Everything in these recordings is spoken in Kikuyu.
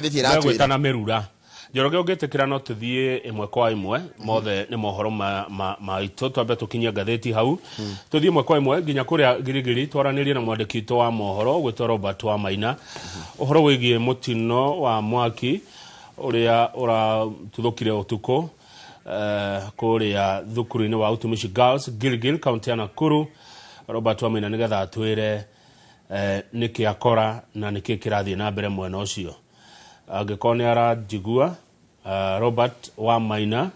Ngathĩti ĩratwĩra. Megwĩtana mĩrura. Njoroge, ũngĩtĩkĩra no tũthiĩ ĩmwe kwa ĩmwe, mothe nĩ mohoro maitũ. Twambe tũkinyie ngathĩti hau, tũthiĩ ĩmwe kwa ĩmwe nginya kũrĩa Girigiri, twaranĩrie na mwandĩki witũ wa mohoro gwĩtwo Robert wa Maina ũhoro wĩgiĩ mũtino wa mwaki ũrĩa ũratuthũkire ũtukũ kũrĩa thukuru-inĩ wa Utumishi Girls, Gilgil, kaunti ya Nakuru. Robert wa Maina nĩgetha atwĩre nĩkĩ akora na nĩkĩ kĩrathiĩ na mbere mwena ũcio. Angĩkorwo nĩ aranjigua, Robert wa Maina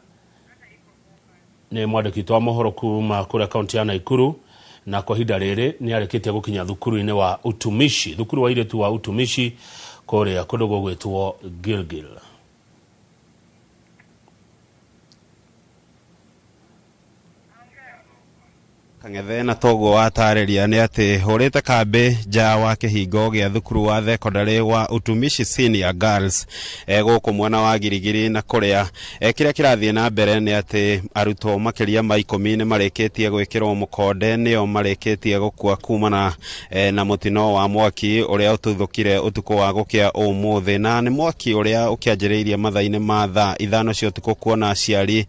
nĩ mwandĩki witũ wa mohoro kuma kũrĩa kaunti ya Naikuru, na kwa ihinda rĩrĩ nĩ arĩkĩtie gũkinya thukuru-inĩ wa Utumishi, thukuru wa airĩtu wa Utumishi kũrĩa kũndũ gũgwĩtwo Gilgil. Kang'ethe, na toguo watarĩria nĩ atĩ hũrĩte kambĩ nja wa kĩhingo gĩa thukuru wa thekondarĩ wa Utumishi Senior Girls gũkũ mwena wa Girigiri, na kũrĩa kĩrĩa kĩrathiĩ na mbere nĩ atĩ arutwo makĩria ma 10 nĩ marĩkĩtie gwĩkĩrwo mũkonde, nĩo marĩkĩtie gũkua kumana na mũtino wa mwaki ũrĩa ũtuthũkire ũtukũ wa gũkĩa ũmũthĩ. Na nĩ mwaki ũrĩa ũkĩanjĩrĩirie mathaa-inĩ ma thaa 5 cia ũtukũ, kuona aciari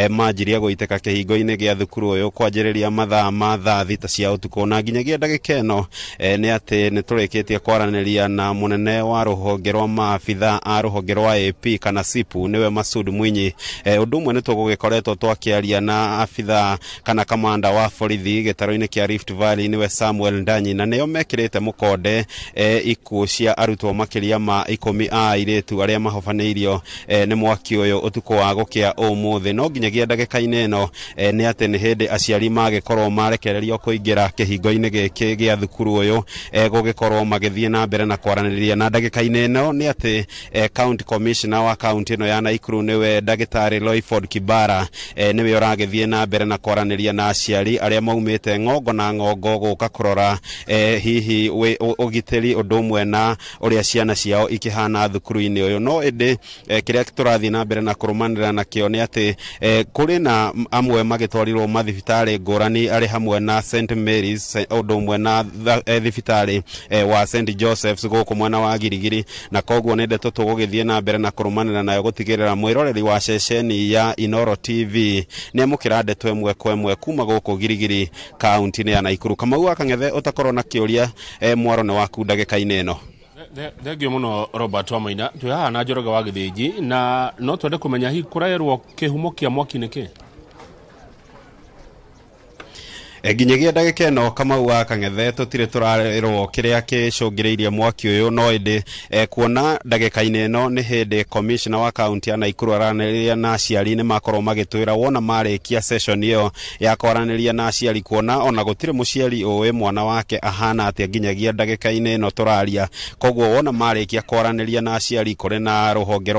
manjirie gũitĩka kĩhingo-inĩ gĩa thukuru ũyũ kwanjĩrĩria mathaa ma thaa 6 cia ũtukũ. Na nginyagia ndagĩka ĩno nĩ atĩ nĩ tũrĩkĩtie kwaranĩria na mũnene wa rũhonge rwa maabitha a rũhonge rwa AP kana SIPU, nĩwe Masud Mwinyi. Ũndũ ũmwe nĩ tũgũgĩkoretwo twakĩaria na abitha kana kamanda wa borithi gĩtarũ-inĩ kĩa Rift Valley, nĩwe Samuel Ndanyi, na nĩo mekĩrĩte mũkonde ikuũ cia arutwo makĩria ma 10 a airĩtu arĩa mahobanĩirio nĩ mwaki ũyũ ũtukũ wa gũkĩa ũmũthĩ. No nginyagia ndagĩka-inĩ ĩno nĩ atĩ nĩ hĩndĩ aciari magĩkorwo marekererio kũingĩra kĩhingo-inĩ gĩkĩ gĩa thukuru ũyũ gũgĩkorwo magĩthiĩ na mbere na kwaranĩria. Na ndagĩka-inĩ ĩno nĩ atĩ county commissioner wa kaunti ĩno ya Nakuru, nĩwe ndagĩtarĩ Loyford Kibara, nĩwe ũragĩthiĩ na mbere na kwaranĩria na aciari arĩa maumĩte ng'ongo na ng'ongo gũka kũrora hihi ũgitĩri ũndũ ũmwe na ũrĩa ciana ciao ikĩhana thukuru-inĩ ũyũ. No ĩndĩ kĩrĩa tũrathiĩ na mbere na kũrũmanĩra nakĩo nĩ atĩ kũrĩ na amwe magĩtwarirwo mathibitarĩ ngũrani, arĩ hamwe na St Mary's ũndũ ũmwe na thibitarĩ wa St Joseph's gũkũ mwena wa Girigiri. Na koguo nĩ ndeto tũgũgĩthiĩ na mbere na kũrũmanĩra nayo gũtigĩrĩra mwĩroreri wa ceceni ya Inoro TV nĩ amũkĩra ndeto ĩmwe kwa ĩmwe kuma gũkũ Girigiri, kaunti-inĩ ya Nakuru. Kamau wa Kang'ethe, ũtakorwo na kĩũria, mwaro nĩ waku ndagĩka-inĩ ĩno. Thengiũ mũno, Robert wa Maina. Twĩ haha na Njoroge wa Gĩthĩnji, na no twende kũmenya hihi kũrerwo kĩhumo kĩa mwaki nĩ kĩ? Nginyagia ndagĩka ĩno, Kamau wa Kang'ethe, tũtirĩ tũrarĩrwo kĩrĩa kĩcũngĩrĩirie mwaki ũyũ. No ĩndĩ kuona ndagĩka-inĩ ĩno nĩ hĩndĩ commissioner wa kaunti ya Nakuru aranĩria na aciari, nĩ makorwo magĩtwĩra wona marĩkia session ĩyo ya kwaranĩria na aciari, kuona ona gũtirĩ mũciari ũĩ mwana wake ahana atĩa nginyagia ndagĩka-inĩ ĩno tũraria. Koguo wona marĩkia kwaranĩria na aciari, kũrĩ na rũhonge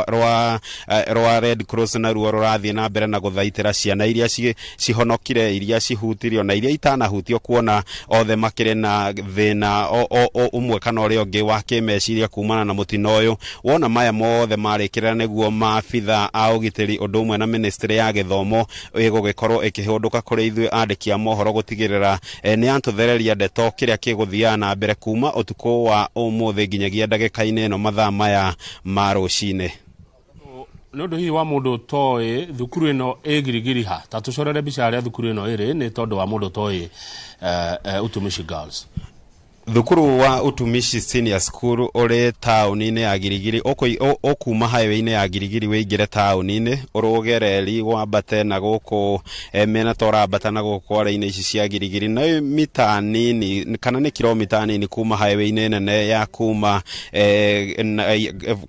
rwa rwa Red Cross naruo rũrathiĩ na mbere na gũthaitĩra ciana iria cihonokire, iria cihutirio na iria itanahutio, kuona othe makĩrĩ na thĩna ũmwe kana ũrĩa ũngĩ wa kĩmeciria kumana na mũtino ũyũ. Wona maya mothe marĩkĩrĩra, nĩguo maabitha a ũgitĩri ũndũ ũmwe na ministry ya gĩthomo ĩgũgĩkorwo ĩkĩhũndũka kũrĩ ithuĩ andĩki a mohoro gũtigĩrĩra nĩ atũthereria ndeto kĩrĩa kĩgũthiaga na mbere kuma ũtukũ wa ũmũthĩ nginyagia ndagĩka-inĩ ĩno mathaa maya ma rũcinĩ. Nĩ ũndũ hihi wa mũndũ ũtoĩ thukuru ĩno ĩ Girigiri ha, ta tũcorere mbica harĩa thukuru ĩno ĩrĩ, nĩ tondũ wa mũndũ ũtoĩ Utumishi Girls. Thukuru wa Utumishi Senior School ũrĩ taũni-inĩ ya Girigiri. Ũkuma highway-inĩ ya Girigiri wĩingĩre taũni-inĩ, ũrũge reri wambate na gũkũ mĩena ta ũrambata na gũkũ kware-inĩ ici cia Girigiri, nĩ mita nini kana nĩ kilomita nini kuma highway-inĩ nene ya kuma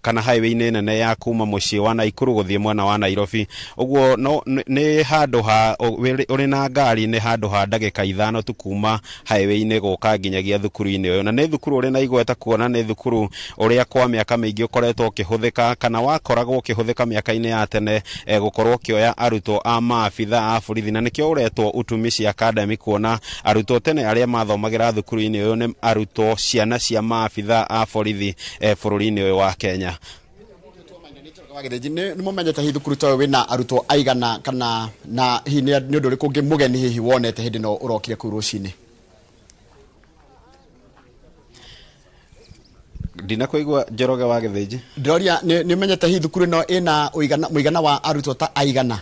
kana highway-inĩ nene ya kuma mũciĩ wa Nakuru gũthiĩ mwena wa Nairobi. Ũguo no nĩ handũ ha ũrĩ na ngari, nĩ handũ ha ndagĩka 5 tu kuma highway-inĩ gũka nginyagia thukuru-inĩ ũyũ. Na nĩ thukuru ũrĩ na igweta, kuona nĩ thukuru ũrĩa kwa mĩaka mĩingĩ ũkoretwo ũkĩhũthĩka kana wakoragwo ũkĩhũthĩka mĩaka-inĩ ya tene gũkorwo ũkĩoya arutwo a maabitha a borithi, na nĩkĩo ũretwo Utumishi Academy, kuona arutwo tene arĩa mathomagĩra thukuru-inĩ ũyũ nĩ arutwo ciana cia maabitha a borithi bũrũri-inĩ ũyũ wa Kenya. Wagĩthĩnji, nĩ mũmenyete hihi thukuru ta ũyũ wĩna arutwo aigana, kana na hihi nĩ ũndũ ũrĩkũ ũngĩ mũgeni hihi wonete hĩndĩ ĩno ũrokire kũu rũcinĩ? Ndinakũigua, Njoroge wa Gĩthĩnji. Ndĩroria nĩ ũmenyete hihi thukuru ĩno ĩna mũigana wa arutwo ta aigana,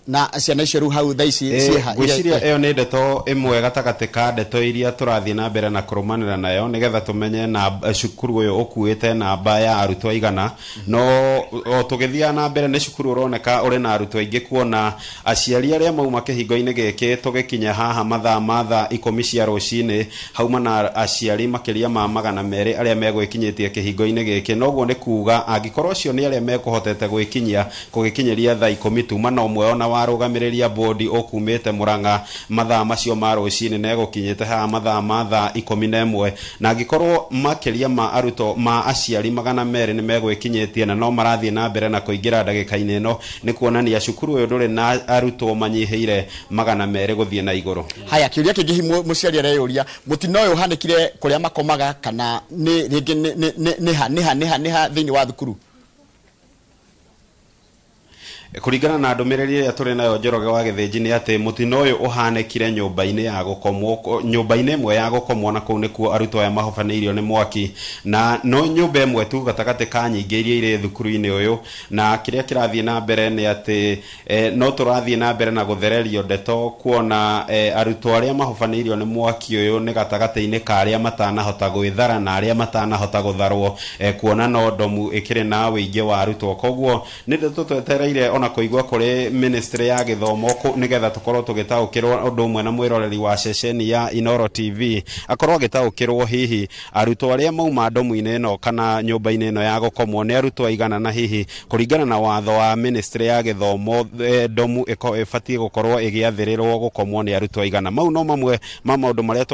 na ciana icio rĩu hau thaa ici ciĩha? Ngwĩciria ĩyo nĩ ndeto ĩmwe gatagatĩ ka ndeto iria tũrathiĩ na mbere na kũrũmanĩra nayo, nĩgetha tũmenye na cukuru ũyũ ũkuĩte namba ya arutwo aigana. No o tũgĩthiaga na mbere, nĩ cukuru ũroneka ũrĩ na arutwo aingĩ, kuona aciari arĩa mauma kĩhingo-inĩ gĩkĩ tũgĩkinya haha mathaa ma thaa 10 cia rũcinĩ, hauma na aciari makĩria ma 200 arĩa megwĩkinyĩtie kĩhingo-inĩ gĩkĩ. Noguo nĩ kuga angĩkorwo acio nĩ arĩa mekũhotete gwĩkinyia kũgĩkinyĩria thaa 10, tuma na ũmwe ona warũgamĩrĩria bodi ũkumĩte Murang'a mathaa macio ma rũcinĩ na egũkinyĩte haha mathaa ma thaa 11, na angĩkorwo makĩria ma arutwo ma aciari 200 nĩ megwĩkinyĩtie na no marathiĩ na mbere na kũingĩra ndagĩka-inĩ ĩno, nĩ kuonania cukuru ũyũ ndũrĩ na arutwo manyihĩire 200 gũthiĩ na igũrũ. Haya, kĩũria kĩngĩ hihi mũciari areyũria, mũtino ũyũ ũhanĩkire kũrĩa makomaga kana nĩ rĩngĩ nĩ ha nĩ ha thĩinĩ wa thukuru? Kũringana na ndũmĩrĩri ĩrĩa tũrĩ nayo, Njoroge wa Gĩthĩnji, nĩ atĩ mũtino ũyũ ũhanĩkire nyũmba-inĩ ya gũkomwo, nyũmba-inĩ ĩmwe ya gũkomwo, na kũu nĩkuo arutwo aya mahobanĩirio nĩ mwaki, na no nyũmba ĩmwe tu gatagatĩ ka nyingĩ iria irĩ thukuru-inĩ ũyũ. Na kĩrĩa kĩrathiĩ na mbere nĩ atĩ no tũrathiĩ na mbere na gũthererio ndeto, kuona arutwo arĩa mahobanĩirio nĩ mwaki ũyũ nĩ gatagatĩ-inĩ ka arĩa matanahota gwĩthara na arĩa matanahota gũtharwo, kuona no ndomu ĩkĩrĩ na ũingĩ wa arutwo. Koguo nĩ ndeto twetereire ona kũigua kũrĩ ministry ya gĩthomo, nĩgetha tũkorwo tũgĩtaũkĩrwo ũndũ ũmwe na mwĩroreri wa ceceni ya Inoro TV akorwo agĩtaũkĩrwo hihi arutwo arĩa mauma ndomu-inĩ ĩno kana nyũmba-inĩ ĩno ya gũkomwo nĩ arutwo aigana, na hihi kũringana na watho wa ministry ya gĩthomo, ndomu ĩbatiĩ gũkorwo ĩgĩathĩrĩrwo gũkomwo nĩ arutwo aigana. Mau no mamwe ma maũndũ marĩa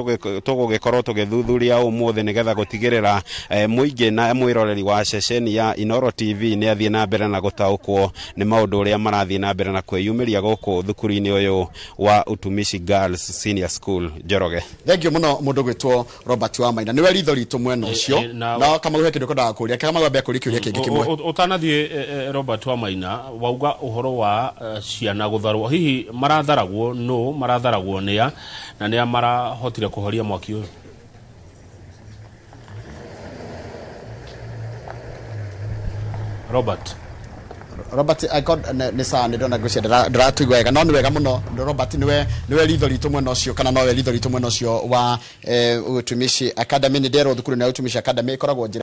tũgũgĩkorwo tũgĩthuthuria ũmũthĩ, nĩgetha gũtigĩrĩra mũingĩ na mwĩroreri wa ceceni ya Inoro TV nĩ athiĩ na mbere na gũtaũkwo nĩ maũndũ ũrĩa marathiĩ na mbere na kwĩyumĩria gũkũ thukuru-inĩ ũyũ wa Utumishi Girls Senior School, Njoroge. Thank you mũno, mũndũ gwĩtwo Robert wa Maina, nĩwe ritho ritũ mwena ũcio. Na Kamau he kĩndũ kwendaga kũria. Kamau, ambia kũria kĩũria kĩngĩ kĩmwe. Ũtanathiĩ, Robert wa Maina, wauga ũhoro wa ciana gũtharwo, hihi maratharagwo nũ, maratharagwo nĩa, na nĩa marahotire kũhoria mwaki ũyũ? Robert. Robert, nĩ sawa, nĩ ndona ngwĩciria ndĩratũigua wega, no nĩ wega mũno. Robert nĩwe ritho ritũ mwena ũcio, kana nowe ritho ritũ mwena ũcio wa Utumishi Academy. Nĩ nderwo thukuru ya Utumishi Academy ĩkoragwo njĩra